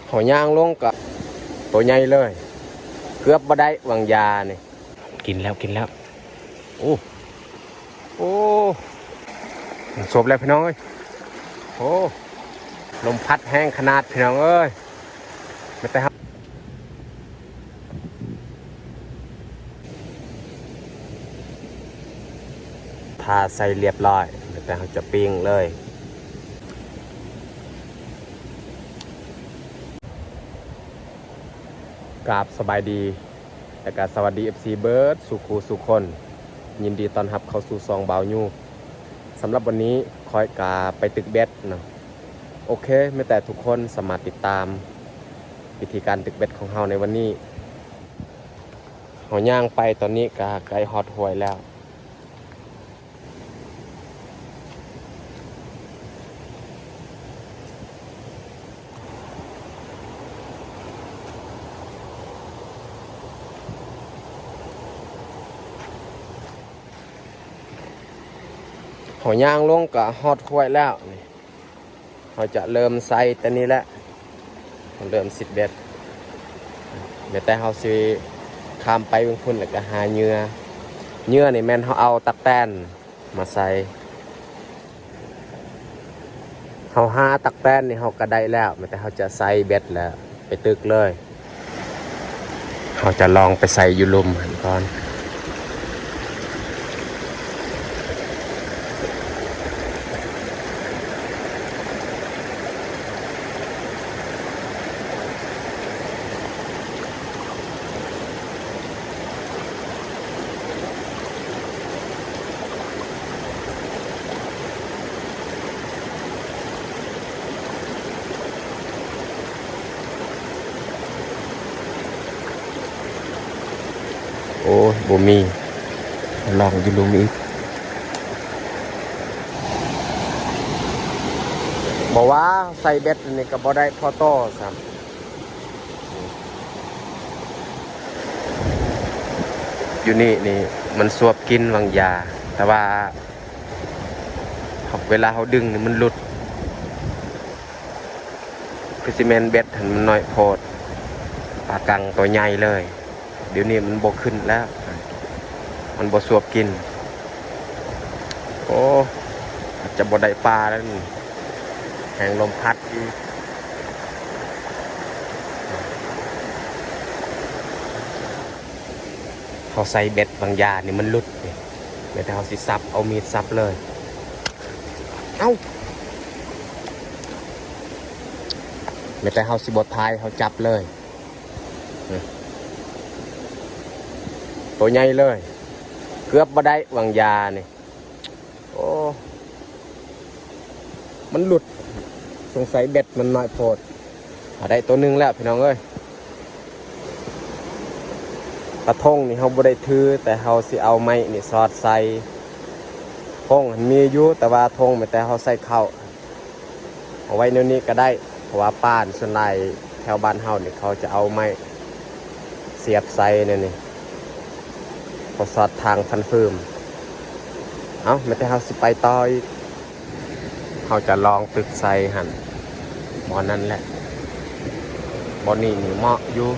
ເຮົາຍ່າງລົງກະໂຕໃຫຍ່ເລີຍ ເກືອບບໍ່ໄດ້ຫວ່າງຢານີ້. ກິນແລ້ວ ກິນແລ້ວ. ໂອ້ ໂອ້ ສົບແລ້ວພີ່ນ້ອງເອີຍ. ໂອ້ ລົມພັດແຮງຂະໜາດພີ່ນ້ອງເອີຍ. ແມ່ນແຕ່ເຮົາ ຖ້າໃສ່ລຽບຮ້ອຍ ແລ້ວແຕ່ເຮົາຈະປີ້ງເລີຍ. ກາບສະບາຍດີ ແລະກະສະຫວັດດີ ເອັຟຊີ ເບິດສູ່ຄູ່ສູ່ຄົນ. ຍິນດີຕ້ອນຮັບເຂົ້າສູ່ຊ່ອງບ່າວຍູ. ສຳລັບວັນນີ້ຂ້ອຍກະໄປຕຶກເບັດເນາະ. ໂອເຄ ແມ່ນແຕ່ທຸກຄົນສາມາດຕິດຕາມວິທີການຕຶກເບັດຂອງເຮົາໃນວັນນີ້. ເຮົາຍ່າງໄປຕອນນີ້ກະໃກ້ຮອດຫ້ວຍແລ້ວ. ເຮົາຍ່າງລົງກະຮອດຫ້ວຍແລ້ວນີ້. ເຮົາຈະເລີ່ມໃສ່ແຕ່ນີ້ແຫຼະ ເລີ່ມຊິດເບັດ. ແມ່ນແຕ່ເຮົາຊິຂ້າມໄປເບິ່ງພຸ້ນ ແລ້ວກະຫາເຫຍື່ອ. ເຫຍື່ອນີ້ແມ່ນເຮົາເອົາຕັກແຕນມາໃສ່. ເຮົາຫາຕັກແຕນນີ້ເຮົາກະໄດ້ແລ້ວ ແມ່ນແຕ່ເຮົາຈະໃສ່ເບັດແລ້ວໄປຕຶກເລີຍ. ເຮົາຈະລອງໄປໃສ່ຢູ່ລຸ່ມຫັ້ນກ່ອນ. ໂອ້ຍ ບໍ່ມີ ລອງຢູ່ລຸ່ມອີກ. ບໍ່ວ່າໃສ່ເບັດນີ້ກະບໍ່ໄດ້ພໍໂຕຊ້ຳ. ຢູ່ນີ້ນີ້ມັນສວບກິນຫວ່າງຢາ ແຕ່ວ່າ ເວລາເຮົາດຶງນີ້ມັນຫຼຸດ. ຄືຊິແມ່ນເບັດຫັ້ນມັນນ້ອຍໂພດ ປາກັງໂຕໃຫຍ່ເລີຍ. ດຽວນີ້ມັນບໍ່ຂຶ້ນແລ້ວ ມັນບໍ່ສວບກິນ. ໂອ້ ອາດຈະບໍ່ໄດ້ປາແລ້ວນີ້ ແຮງລົມພັດອີກ. ເຮົາໃສ່ເບັດຫວ່າງຢານີ້ມັນຫຼຸດນີ້ ແມ່ນແຕ່ເຮົາຊິສັບ ເອົາມີດສັບເລີຍ. ເອົ້າ ແມ່ນແຕ່ເຮົາຊິບໍ່ຖ່າຍ ເຮົາຈັບເລີຍ. ໂຕໃຫຍ່ເລີຍ ເກືອບບໍ່ໄດ້ຫວ່າງຢານີ້. ໂອ້ ມັນຫຼຸດ ສົງໄສເບັດມັນນ້ອຍໂພດ. ເຮົາໄດ້ໂຕໜຶ່ງແລ້ວພີ່ນ້ອງເອີຍ. ກະທົງນີ້ເຮົາບໍ່ໄດ້ຖື ແຕ່ເຮົາຊິເອົາໄມ້ນີ້ສອດໃສ່. ທົງຫັ້ນມີຢູ່ ແຕ່ວ່າທົງແມ່ນແຕ່ເຮົາໃສ່ເຂົ້າ. ເອົາໄວ້ແນວນີ້ກະໄດ້ ເພາະວ່າປາສ່ວນຫຼາຍແຖວບ້ານເຮົານີ້ ເຂົາຈະເອົາໄມ້ສຽບໃສ່ແນວນີ້ ເພາະສອດທາງຟັນຟືມ. ເອົ້າ ແມ່ນແຕ່ເຮົາຊິໄປຕໍ່ອີກ. ເຮົາຈະລອງຕຶກໃສ່ຫັ້ນ ບ່ອນນັ້ນແຫຼະ ບ່ອນນີ້ນີ້ເໝາະຢູ່.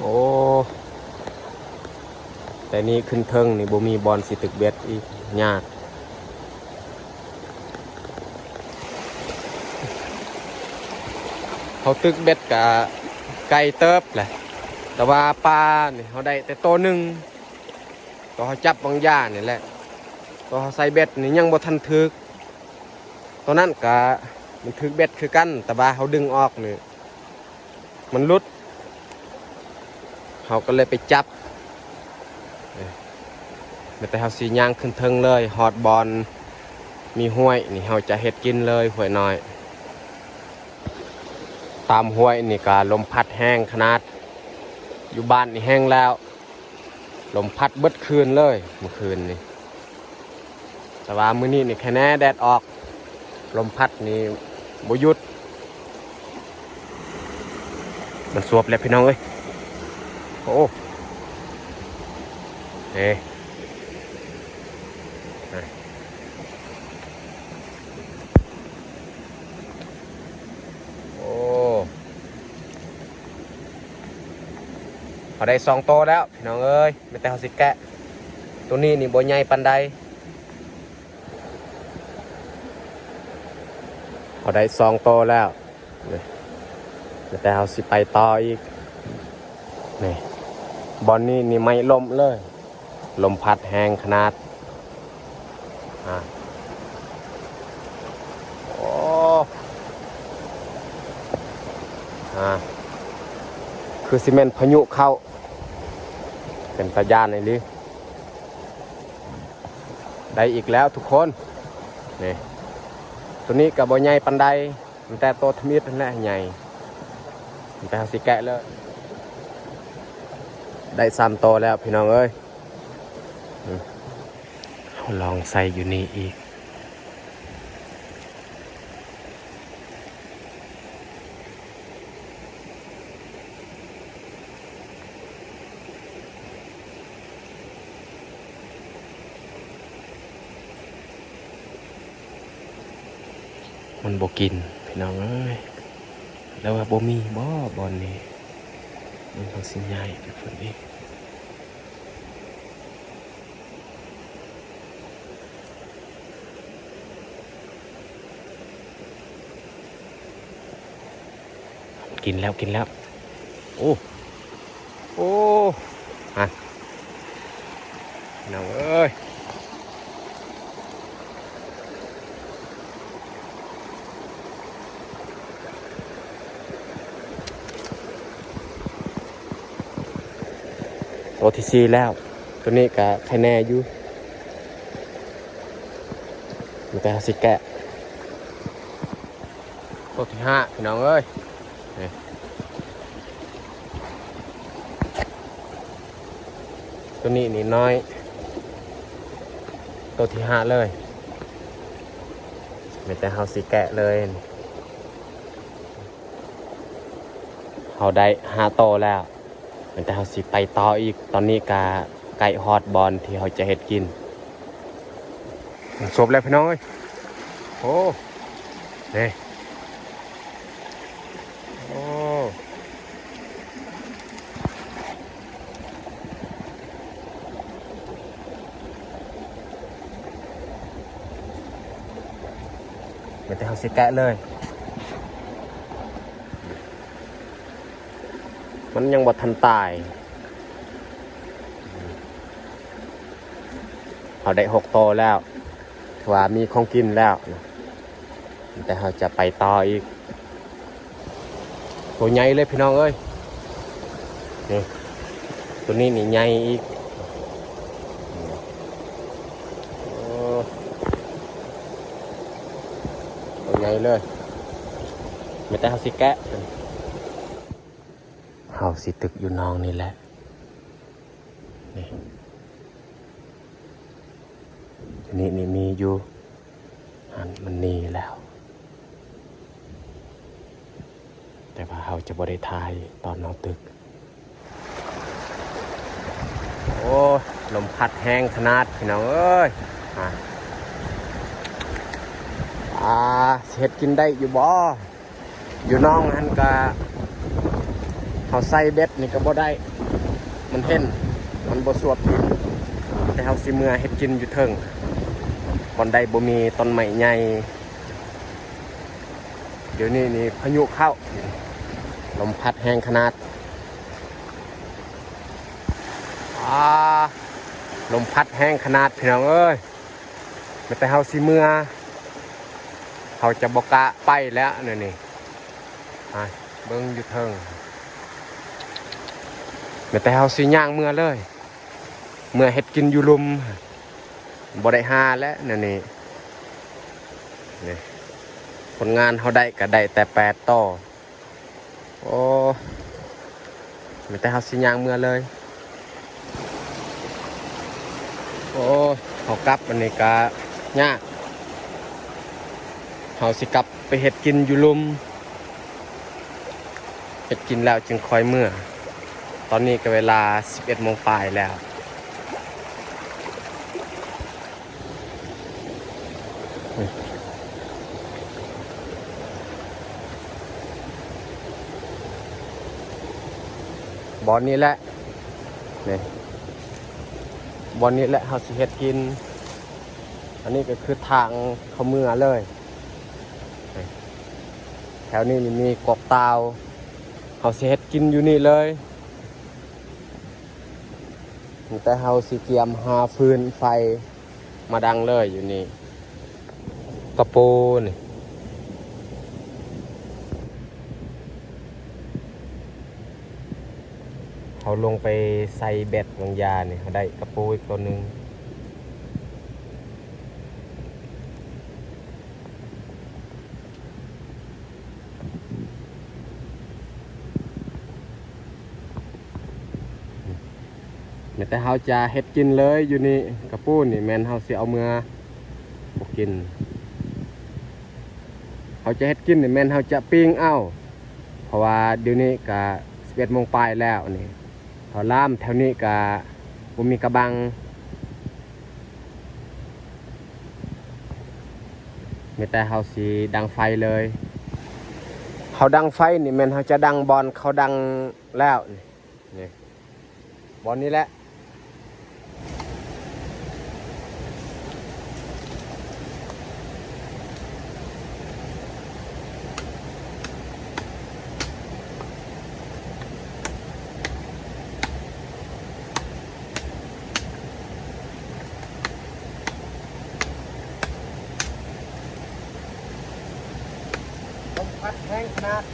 ໂອ້ ແຕ່ນີ້ຂຶ້ນເທິງນີ້ບໍ່ມີບ່ອນຊິຕຶກເບັດອີກ ຍາກ. ເຮົາຕຶກເບັດກະໄກເຕີບແຫຼະ ແຕ່ວ່າປານີ້ເຮົາໄດ້ແຕ່ໂຕໜຶ່ງ ໂຕເຮົາຈັບຫວ່າງຢານີ້ແຫຼະ. ໂຕເຮົາໃສ່ເບັດນີ້ຍັງບໍ່ທັນຖືກ. ໂຕນັ້ນກະມັນຖືກເບັດຄືກັນ ແຕ່ວ່າເຮົາດຶງອອກນີ້ມັນຫຼຸດ ເຮົາກະເລີຍໄປຈັບ. ແມ່ນແຕ່ເຮົາຊິຍ່າງຂຶ້ນເທິງເລີຍ ຮອດບ່ອນມີຫ້ວຍນີ້ ເຮົາຈະເຮັດກິນເລີຍ ຫ້ວຍນ້ອຍ. ຕາມຫ້ວຍນີ້ກະລົມພັດແຮງຂະໜາດ ຢູ່ບ້ານນີ້ແຮງແລ້ວ ລົມພັດເບິດຄືນເລີຍມື້ຄືນນີ້. ແຕ່ວ່າມື້ນີ້ນີ້ແຄ່ແນ່ແດດອອກ ລົມພັດນີ້ບໍ່ຢຸດ. ມັນສວບແລ້ວພີ່ນ້ອງເອີຍ. ໂອ້ ເດ້ ໂອ້ ເຮົາໄດ້ສອງໂຕແລ້ວພີ່ນ້ອງເອີຍ. ແມ່ນແຕ່ເຮົາຊິແກະ ໂຕນີ້ນີ້ບໍ່ໃຫຍ່ປານໃດ. ເຮົາໄດ້ສອງໂຕແລ້ວ ນີ້ ແຕ່ເຮົາຊິໄປຕໍ່ອີກ. ນີ້ ບ່ອນນີ້ນີ້ໄມ້ລົ້ມເລີຍ ລົມພັດແຮງຂະໜາດ. ອາ ໂອ້ ອາ ຄືຊິແມ່ນພາຍຸເຂົ້າ ເປັນຕາຢ້ານອີ່ຫຼີ. ໄດ້ອີກແລ້ວທຸກຄົນ. ນີ້ ໂຕນີ້ກໍບໍ່ໃຫຍ່ປານໃດ ມີແຕ່ໂຕທຳອິດຫັ້ນແຫຼະໃຫຍ່. ແຕ່ເຮົາຊິແກະເລີຍ ໄດ້ສາມໂຕແລ້ວພີ່ນ້ອງເອີຍ. ເຮົາລອງໃສ່ຢູ່ນີ້ອີກ. ມັນບໍ່ກິນພີ່ນ້ອງເອີຍ. ແລ້ວວ່າບໍ່ມີບໍ່ບ່ອນນີ້ ມັນຕ້ອງຊິຍ້າຍໄປພຸ້ນອີກ. ກິນແລ້ວ ກິນແລ້ວ. ໂອ້ ໂອ້ ຫັ້ນ ນ້ອງເອີຍ. ໂຕທີສີ່ແລ້ວ ໂຕນີ້ກະໄຄແນ່ຢູ່. ແຕ່ເຮົາຊິແກະໂຕທີຫ້າພີ່ນ້ອງເອີຍ. ນີ້ ໂຕນີ້ນີ້ນ້ອຍ ໂຕທີຫ້າເລີຍ. ແມ່ນແຕ່ເຮົາຊິແກະເລີຍ. ເຮົາໄດ້ຫ້າໂຕແລ້ວ ແມ່ນແຕ່ເຮົາຊິໄປຕໍ່ອີກ. ຕອນນີ້ກະໃກ້ຮອດບ່ອນທີ່ເຮົາຈະເຮັດກິນ. ສົບແລ້ວພີ່ນ້ອງເອີຍ. ໂອ້ ເດ້ ໂອ້ ແມ່ນແຕ່ເຮົາຊິແກະເລີຍ. ມັນຍັງບໍ່ທັນຕາຍ. ເຮົາໄດ້ຫົກໂຕແລ້ວ ຖືວ່າມີຂອງກິນແລ້ວ. ແຕ່ເຮົາຈະໄປຕໍ່ອີກ. ໂຕໃຫຍ່ເລີຍພີ່ນ້ອງເອີຍ. ນີ້ ໂຕນີ້ນີ້ໃຫຍ່ອີກ. ໂອ້ ໂຕໃຫຍ່ເລີຍ. ແມ່ນແຕ່ເຮົາຊິແກະ. ເຮົາຊິຕຶກຢູ່ໜອງນີ້ແຫຼະ. ນີ້ ນີ້ ນີ້ມີຢູ່. ຫັ້ນ ມັນໜີແລ້ວ ແຕ່ວ່າເຮົາຈະບໍ່ໄດ້ຖ່າຍຕອນເຮົາຕຶກ. ໂອ້ຍ ລົມພັດແຮງຂະໜາດ ພີ່ນ້ອງເອີຍ. ອາ ອາ ຊິເຮັດກິນໄດ້ຢູ່ບໍ່? ຢູ່ໜອງຫັ້ນກະ ເຮົາໃສ່ເບັດນີ້ກະບໍ່ໄດ້ ມັນເຫັນ ມັນບໍ່ສວບດິນ. ແຕ່ເຮົາຊິເມືອເຮັດກິນຢູ່ເທິງ ບ່ອນໃດບໍ່ມີຕົ້ນໄມ້ໃຫຍ່. ດຽວນີ້ນີ້ພາຍຸເຂົ້າ ລົມພັດແຮງຂະໜາດ. ອາ ລົມພັດແຮງຂະໜາດ ພີ່ນ້ອງເອີຍ. ແມ່ນແຕ່ເຮົາຊິເມືອ ເຮົາຈະບໍ່ກະໄປແລ້ວແນວນີ້. ອາ ເບິ່ງຢູ່ເທິງ ແມ່ນແຕ່ເຮົາຊິຍ່າງເມືອເລີຍ ເມືອເຮັດກິນຢູ່ລຸ່ມ ບໍ່ໄດ້ຫາແລ້ວແນວນີ້. ນີ້ ຜົນງານເຮົາໄດ້ກະໄດ້ແຕ່ແປດໂຕ. ໂອ້ ມີແຕ່ເຮົາຊິຍ່າງເມືອເລີຍ. ໂອ້ ເຮົາກັບອັນນີ້ກະຍາກ ເຮົາຊິກັບໄປເຮັດກິນຢູ່ລຸ່ມ. ເຮັດກິນແລ້ວຈຶ່ງຄ່ອຍເມືອ. ຕອນນີ້ກໍເວລາສິບເອັດໂມງປາຍແລ້ວ. ບ່ອນນີ້ແຫຼະ ນີ້ ບ່ອນນີ້ແຫຼະເຮົາຊິເຮັດກິນ. ອັນນີ້ກໍຄືທາງເຂົ້າເມືອເລີຍ. ແຖວນີ້ມີກອກຕ່າວ ເຮົາຊິເຮັດກິນຢູ່ນີ້ເລີຍ. ແຕ່ເຮົາຊິກຽມຫາຟືນໄຟມາດັງເລີຍຢູ່ນີ້. ກະໂປນີ້ ເຮົາລົງໄປໃສ່ແບັດວາງຢານີ້ ເຮົາໄດ້ກະໂປອີກຕົວໜຶ່ງ. ແມ່ນແຕ່ເຮົາຈະເຮັດກິນເລີຍຢູ່ນີ້. ກະປູນີ້ແມ່ນເຮົາຊິເອົາເມືອບໍ່ກິນ. ເຮົາຈະເຮັດກິນນີ້ແມ່ນເຮົາຈະປີ້ງເອົາ ເພາະວ່າດຽວນີ້ກະສິບເອັດໂມງປາຍແລ້ວນີ້. ເຂົາລາມແຖວນີ້ກະບໍ່ມີກະບັງ. ມີແຕ່ເຮົາຊິດັງໄຟເລີຍ. ເຮົາດັງໄຟນີ້ແມ່ນເຮົາຈະດັງບ່ອນເຂົາດັງແລ້ວນີ້ ນີ້ ບ່ອນນີ້ແຫຼະ. ລົມພັດແຮງຂະໜາດ.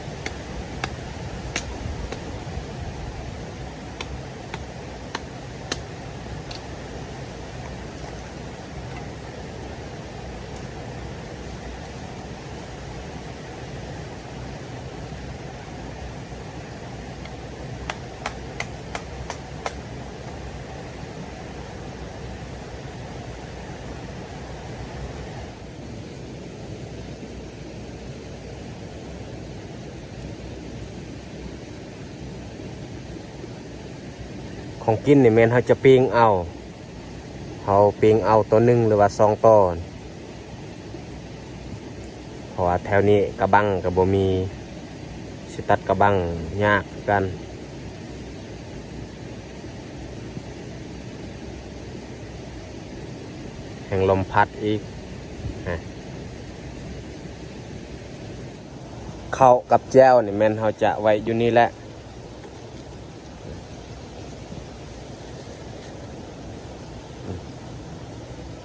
ຂອງກິນນີ້ແມ່ນເຮົາຈະປີ້ງເອົາ. ເຮົາປີ້ງເອົາໂຕໜຶ່ງ ຫຼືວ່າສອງໂຕ ເພາະວ່າແຖວນີ້ກະບັງກະບໍ່ມີ ຊິຕັດກະບັງຍາກຄືກັນ. ແຮງລົມພັດອີກ. ເຂົ້າກັບແຈ່ວນີ້ແມ່ນເຮົາຈະໄວ້ຢູ່ນີ້ແຫຼະ.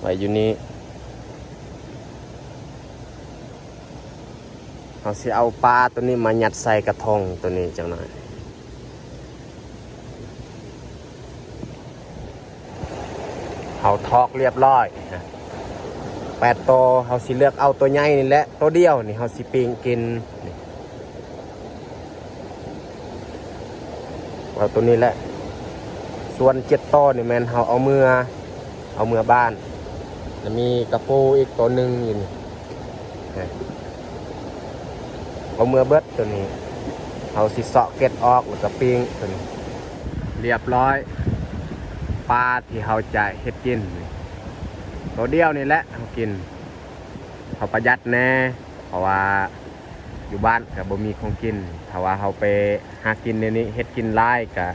ໄວ້ຢູ່ນີ້. ເຮົາຊິເອົາປາໂຕນີ້ມາຍັດໃສ່ກະທົງໂຕນີ້ຈັກໜ້ອຍ. ເຮົາຖອກລຽບຮ້ອຍ ແປດໂຕ. ເຮົາຊິເລືອກເອົາໂຕໃຫຍ່ນີ້ແຫຼະ ໂຕດຽວນີ້ເຮົາຊິປີ້ງກິນ. ເອົາໂຕນີ້ແຫຼະ. ສ່ວນເຈັດໂຕນີ້ແມ່ນເຮົາເອົາເມືອ ເອົາເມືອບ້ານ. ແລ້ວມີກະປູອີກໂຕໜຶ່ງຢູ່ນີ້ ເອົາເມືອເບິດໂຕນີ້. ເຮົາຊິເຊາະເກັດອອກ ແລ້ວກະປີ້ງໂຕນີ້. ລຽບຮ້ອຍ ປາທີ່ເຮົາຈະເຮັດກິນ ໂຕດຽວນີ້ແຫຼະເຮົາກິນ. ເຮົາປະຢັດແດ່ ເພາະວ່າຢູ່ບ້ານກະບໍ່ມີຂອງກິນ. ຖ້າວ່າເຮົາໄປຫາກິນແນວນີ້ ເຮັດກິນຫຼາຍກະ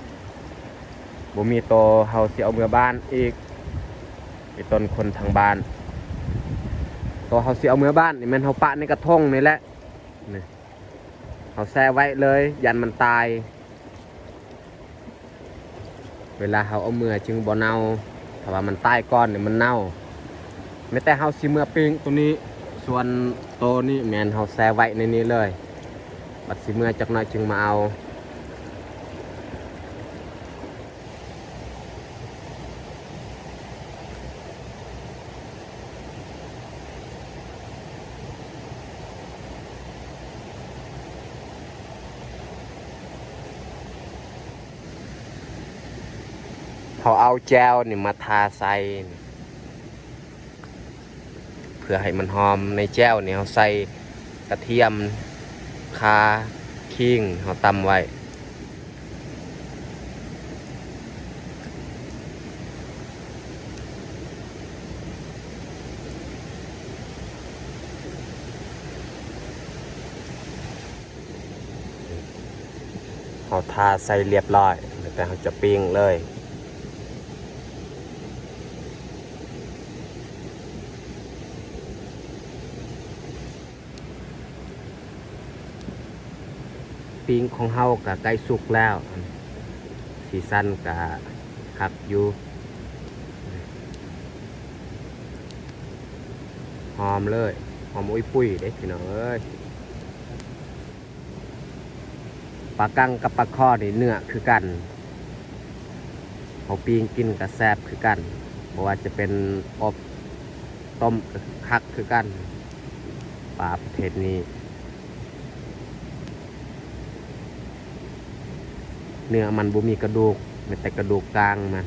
ບໍ່ມີໂຕ. ເຮົາຊິເອົາເມືອບ້ານອີກ ມີຕົ້ນຄົນທາງບ້ານ. ໂຕເຮົາຊິເອົາເມືອບ້ານນີ້ແມ່ນເຮົາປະໃນກະທົງນີ້ແຫຼະ ນີ້ ເຮົາແຊ່ໄວ້ເລີຍ ຢ້ານມັນຕາຍ. ເວລາເຮົາເອົາເມືອຈຶ່ງບໍ່ເນົ່າ. ຖ້າວ່າມັນຕາຍກ່ອນນີ້ມັນເນົ່າ. ແມ້ແຕ່ເຮົາຊິເມືອປີ້ງໂຕນີ້ ສ່ວນໂຕນີ້ແມ່ນເຮົາແຊ່ໄວ້ໃນນີ້ເລີຍ. ບັດຊິເມືອຈັກໜ້ອຍຈຶ່ງມາເອົາ. ເຮົາເອົາແຈ່ວນີ້ມາທາໃສ່ ເພື່ອໃຫ້ມັນຫອມ. ໃນແຈ່ວນີ້ເຮົາໃສ່ກະທຽມ, ຂ່າ, ຂ ປີ້ງເຮົາຕຳໄວ້ ເຮົາທາໃສ່ລຽບລ້ອຍ ແລ້ວແຕ່ເຮົາຈະປີ້ງເລີຍ. ປີ້ງຂອງເຮົາກະໃກ້ສຸກແລ້ວ ສີສັນກະຄັກຢູ່ ຫອມເລີຍ ຫອມອຸ້ຍປຸ້ຍເດ້ພີ່ນ້ອງເອີຍ. ປາກັງກັບປາຄໍ່ນີ້ເນື້ອຄືກັນ ເຮົາປີ້ງກິນກະແຊບຄືກັນ ບໍ່ວ່າຈະເປັນອົບ ຕົ້ມກະຄັກຄືກັນ ປາປະເພດນີ້ ເນື້ອມັນບໍ່ມີກະດູກ ມີແຕ່ກະດູກກາງມັນ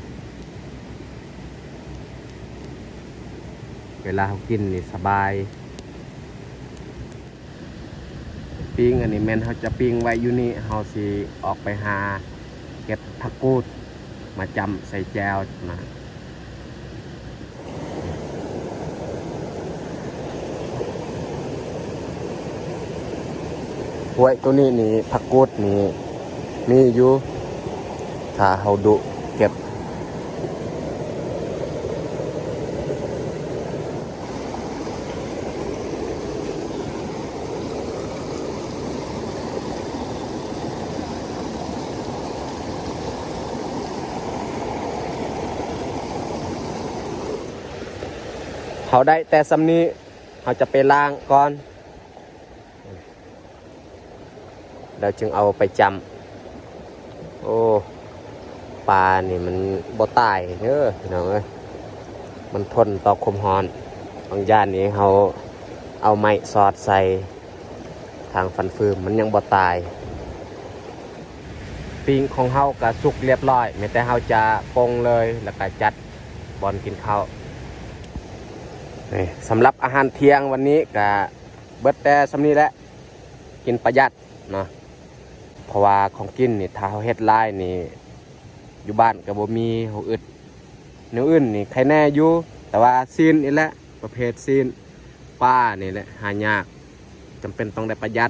ເວລາເຮົາກິນນີ້ສະບາຍ. ປີ້ງອັນນີ້ແມ່ນເຮົາຈະປີ້ງໄວ້ຢູ່ນີ້ ເຮົາຊິອອກໄປຫາເກັບຜັກກູດມາຈ້ຳໃສ່ແຈ່ວນະ. ຫ້ວຍ ໂຕນີ້ນີ້ ຜັກກູດນີ້ມີຢູ່ ຖ້າເຮົາດຸເກັບ. ເຮົາໄດ້ແຕ່ສ່ຳນີ້ ເຮົາຈະໄປລ້າງກ່ອນ. ແລ້ວຈຶ່ງເອົາໄປຈ້ຳ. ໂອ້ ປານີ້ມັນບໍ່ຕາຍເດີພີ່ນ້ອງເອີຍ ມັນທົນຕໍ່ຄວາມຮ້ອນ. ບາງຢ່າງນີ້ເຮົາເອົາໄມ້ສອດໃສ່ຖັງຟັນຟືມ ມັນຍັງບໍ່ຕາຍ. ປີ້ງຂອງເຮົາກະສຸກລຽບລ້ອຍ ມີແຕ່ເຮົາຈະປົງເລີຍ ແລ້ວກະຈັດບ່ອນກິນເຂົ້າ. ນີ້ ສຳລັບອາຫານທ່ຽງວັນນີ້ກະເບິດແຕ່ສ່ຳນີ້ແຫຼະ. ກິນປະຢັດເນາະ ເພາະວ່າຂອງກິນນີ້ ຖ້າເຮົາເຮັດຫຼາຍນີ້ ຢູ່ບ້ານກະບໍ່ມີ ເຮົາອຶດ. ແນວອື່ນນີ້ໄຄແນ່ຢູ່ ແຕ່ວ່າຊີ້ນນີ້ແຫຼະ ປະເພດຊີ້ນ ປານີ້ແຫຼະ ຫາຍາກ ຈຳເປັນຕ້ອງໄດ້ປະຢັດ.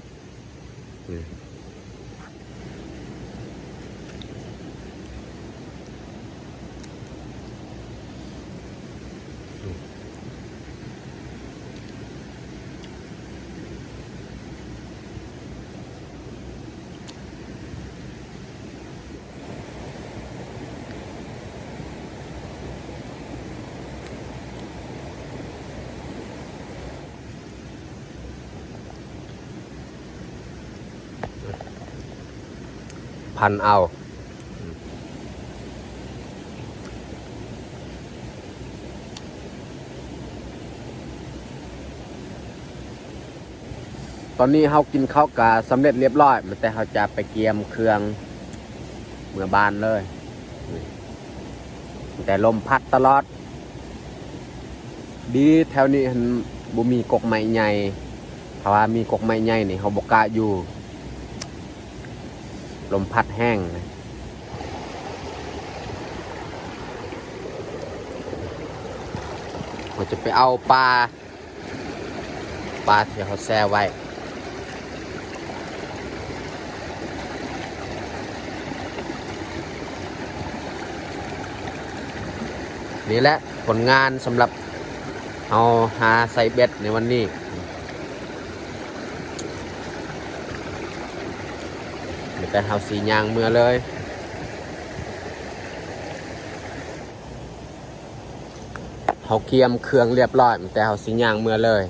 ພັນເອົາ. ຕອນນີ້ເຮົາກິນເຂົ້າກະສຳເລັດລຽບລ້ອຍ ແຕ່ເຮົາຈະໄປກຽມເຄື່ອງເມືອບ້ານເລີຍ. ແຕ່ລົມພັດຕະຫຼອດ. ດີແຖວນີ້ຫັ້ນບໍ່ມີກົກໄມ້ໃຫຍ່ ຖ້າວ່າມີກົກໄມ້ໃຫຍ່ນີ້ເຮົາບໍ່ກ້າຢູ່ ລົມພັດແຮງ. ເຮົາຈະໄປເອົາປາ ປາທີ່ເຮົາແຊ່ໄວ້. ນີ້ແຫຼະຜົນງານສຳລັບເຮົາຫາໃສ່ເບັດໃນວັນນີ້. ມີແຕ່ເຮົາຊິຍ່າງເມືອເລີຍ. ເຮົາກຽມເຄື່ອງລຽບລ້ອຍ ມີແຕ່ເຮົາຊິຍ່າງເມືອເລີຍ.